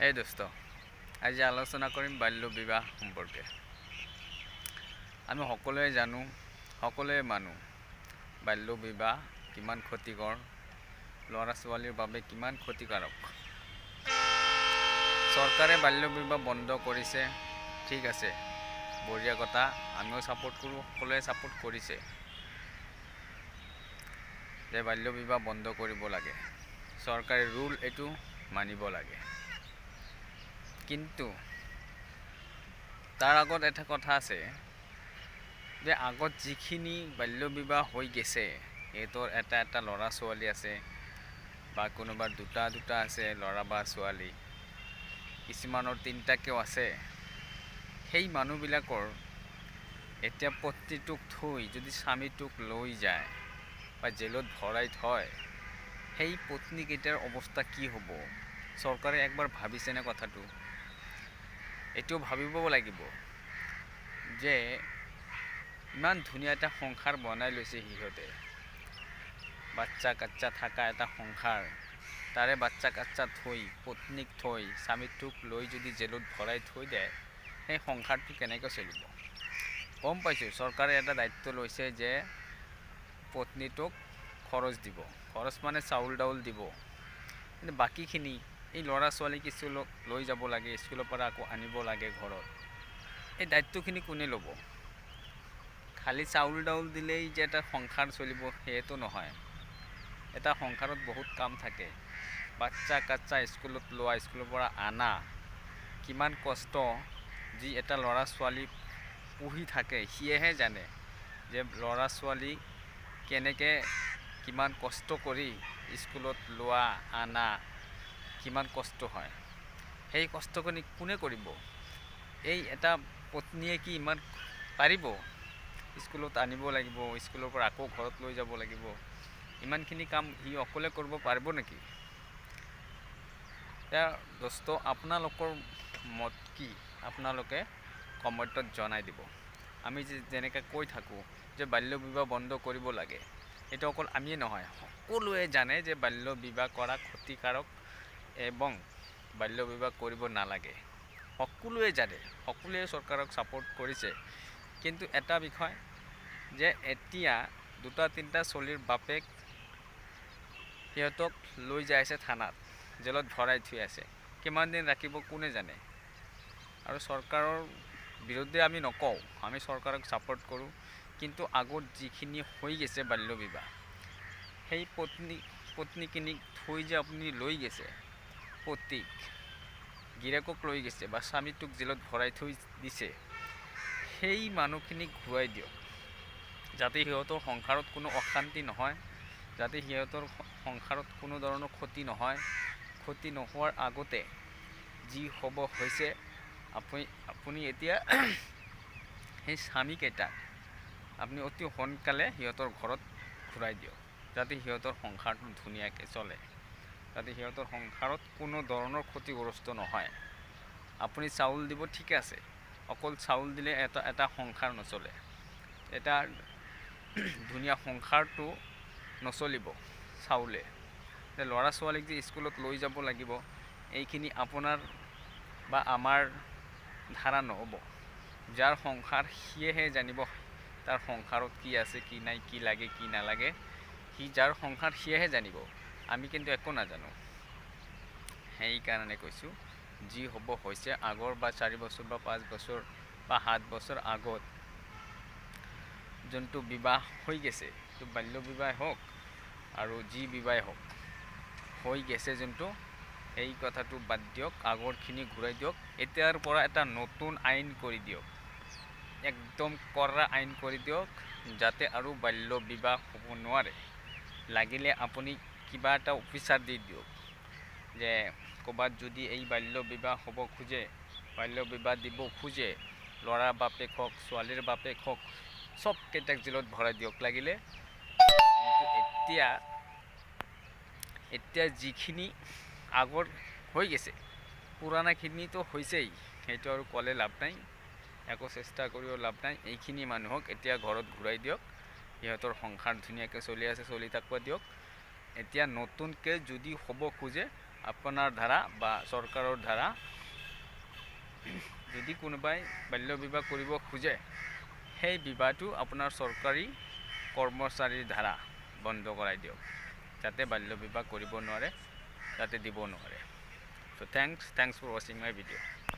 এই দোস্ত, আজি আলোচনা কৰিম বাল্য বিবাহ সম্পৰ্কে। আমি সকলোৱে জানো, সকলোৱে মানো বাল্য বিবাহ কিমান ক্ষতিকৰ, ল'ৰা ছোৱালীৰ বাবে কিমান ক্ষতিকাৰক। চৰকাৰে বাল্য বিবাহ বন্ধ কৰিছে, ঠিক আছে, বঢ়িয়া কথা, আমিও ছাপোৰ্ট কৰোঁ, সকলোৱে ছাপোৰ্ট কৰিছে যে বাল্য বিবাহ বন্ধ কৰিব লাগে, চৰকাৰে ৰুল এইটো মানিব লাগে। কিন্তু তাৰ আগত এটা কথা আছে যে আগত যিখিনি বাল্য বিবাহ হৈ গৈছে, সিহঁতৰ এটা এটা ল'ৰা ছোৱালী আছে বা কোনোবাৰ দুটা দুটা আছে ল'ৰা বা ছোৱালী, কিছুমানৰ তিনিটাকেও আছে। সেই মানুহবিলাকৰ এতিয়া পত্নীটোক থৈ যদি স্বামীটোক লৈ যায় বা জেলত ভৰাই থয়, সেই পত্নীকেইটাৰ অৱস্থা কি হ'ব? চৰকাৰে একবাৰ ভাবিছেনে কথাটো? এইটো ভাবিব লাগিব যে ইমান ধুনীয়া এটা সংসাৰ বনাই লৈছে সিহঁতে, বাচ্চা কাচ্চা থকা এটা সংসাৰ, তাৰে বাচ্চা কাচ্চা থৈ, পত্নীক থৈ, স্বামীটোক লৈ যদি জেলত ভৰাই থৈ দিয়ে, সেই সংসাৰটো কেনেকৈ চলিব? গম পাইছোঁ চৰকাৰে এটা দায়িত্ব লৈছে যে পত্নীটোক খৰচ দিব, খৰচ মানে চাউল দাউল দিব, কিন্তু বাকীখিনি এই ল'ৰা ছোৱালীক স্কুলত লৈ যাব লাগে, স্কুলৰ পৰা আকৌ আনিব লাগে ঘৰত, এই দায়িত্বখিনি কোনে ল'ব? খালি চাউল দাউল দিলেই যে এটা সংসাৰ চলিব সেইটো নহয়। এটা সংসাৰত বহুত কাম থাকে, বাচ্চা কাচ্চা স্কুলত লোৱা, স্কুলৰ পৰা আনা, কিমান কষ্ট। যি এটা ল'ৰা ছোৱালী পুহি থাকে সিয়েহে জানে যে ল'ৰা ছোৱালী কেনেকৈ কিমান কষ্ট কৰি স্কুলত লোৱা আনা কিমান কষ্ট হয়। সেই কষ্টখিনি কোনে কৰিব? এই এটা পত্নীয়ে কি ইমান পাৰিব? স্কুলত আনিব লাগিব, স্কুলৰ পৰা আকৌ ঘৰত লৈ যাব লাগিব, ইমানখিনি কাম সি অকলে কৰিব পাৰিব নেকি? এতিয়া দোস্ত, আপোনালোকৰ মত কি? আপোনালোকে কমেণ্টত জনাই দিব। আমি যেনেকৈ কৈ থাকোঁ যে বাল্য বিবাহ বন্ধ কৰিব লাগে, এইটো অকল আমিয়ে নহয়, সকলোৱে জানে যে বাল্য বিবাহ কৰা ক্ষতিকাৰক এবং বাল্য বিবাহ কৰিব নালাগে, সকলোৱে জানে, সকলোৱে চৰকাৰক ছাপোৰ্ট কৰিছে। কিন্তু এটা বিষয় যে এতিয়া দুটা তিনিটা চলিৰ বাপেক সিহঁতক লৈ যাই আছে থানাত, জেলত ভৰাই থৈ আছে, কিমান দিন ৰাখিব কোনে জানে। আৰু চৰকাৰৰ বিৰুদ্ধে আমি নকওঁ, আমি চৰকাৰক ছাপোৰ্ট কৰোঁ, কিন্তু আগত যিখিনি হৈ গৈছে বাল্য বিবাহ, সেই পত্নীখিনিক থৈ যে আপুনি লৈ গৈছে, পতিক গিৰেকক লৈ গৈছে বা স্বামীটোক জেলত ভৰাই থৈ দিছে, সেই মানুহখিনিক ঘূৰাই দিয়ক, যাতে সিহঁতৰ সংসাৰত কোনো অশান্তি নহয়, যাতে সিহঁতৰ সংসাৰত কোনো ধৰণৰ ক্ষতি নহয়। ক্ষতি নোহোৱাৰ আগতে যি হ'ব হৈছে, আপুনি এতিয়া সেই স্বামীকেইটাক আপুনি অতি সোনকালে সিহঁতৰ ঘৰত ঘূৰাই দিয়ক, যাতে সিহঁতৰ সংসাৰটো ধুনীয়াকৈ চলে, যাতে সিহঁতৰ সংসাৰত কোনো ধৰণৰ ক্ষতিগ্ৰস্ত নহয়। আপুনি চাউল দিব ঠিকে আছে, অকল চাউল দিলে এটা এটা সংসাৰ নচলে, এটা ধুনীয়া সংসাৰটো নচলিব চাউলে। ল'ৰা ছোৱালীক যে স্কুলত লৈ যাব লাগিব, এইখিনি আপোনাৰ বা আমাৰ ধাৰা নহ'ব। যাৰ সংসাৰ সিয়েহে জানিব তাৰ সংসাৰত কি আছে কি নাই, কি লাগে কি নালাগে, সি যাৰ সংসাৰ সিয়েহে জানিব, আমি কিন্তু একো নাজানো। সেইকাৰণে কৈছোঁ, যি হ'ব হৈছে, আগৰ বা 4 বছৰ বা 5 বছৰ বা 7 বছৰ আগত যোনটো বিবাহ হৈ গৈছে, সেইটো বাল্য বিবাহ হওক আৰু যি বিবাহ হওক, হৈ গৈছে যোনটো, সেই কথাটো বাদ দিয়ক, আগৰখিনি ঘূৰাই দিয়ক। এতিয়াৰ পৰা এটা নতুন আইন কৰি দিয়ক, একদম কড়া আইন কৰি দিয়ক, যাতে আৰু বাল্য বিবাহ হ'ব নোৱাৰে। লাগিলে আপুনি কিবা এটা অফিচাৰ দি দিয়ক যে ক'ৰবাত যদি এই বাল্য বিবাহ হ'ব খোজে, বাল্য বিবাহ দিব খোজে, ল'ৰা বাপেক হওক ছোৱালীৰ বাপেক হওক, চবকেইটাক জেলত ভৰাই দিয়ক লাগিলে। কিন্তু এতিয়া যিখিনি আগৰ হৈ গৈছে, পুৰণাখিনিতো হৈছেই, সেইটো আৰু ক'লে লাভ নাই, একো চেষ্টা কৰিও লাভ নাই। এইখিনি মানুহক এতিয়া ঘৰত ঘূৰাই দিয়ক, সিহঁতৰ সংসাৰ ধুনীয়াকৈ চলি আছে, চলি থাকিব দিয়ক। এতিয়া নতুনকৈ যদি হ'ব খোজে, আপোনাৰ দ্বাৰা বা চৰকাৰৰ দ্বাৰা যদি কোনোবাই বাল্য বিবাহ কৰিব খোজে, সেই বিবাহটো আপোনাৰ চৰকাৰী কৰ্মচাৰীৰ দ্বাৰা বন্ধ কৰাই দিয়ক, যাতে বাল্য বিবাহ কৰিব নোৱাৰে, যাতে দিব নোৱাৰে। So thanks for watching my video.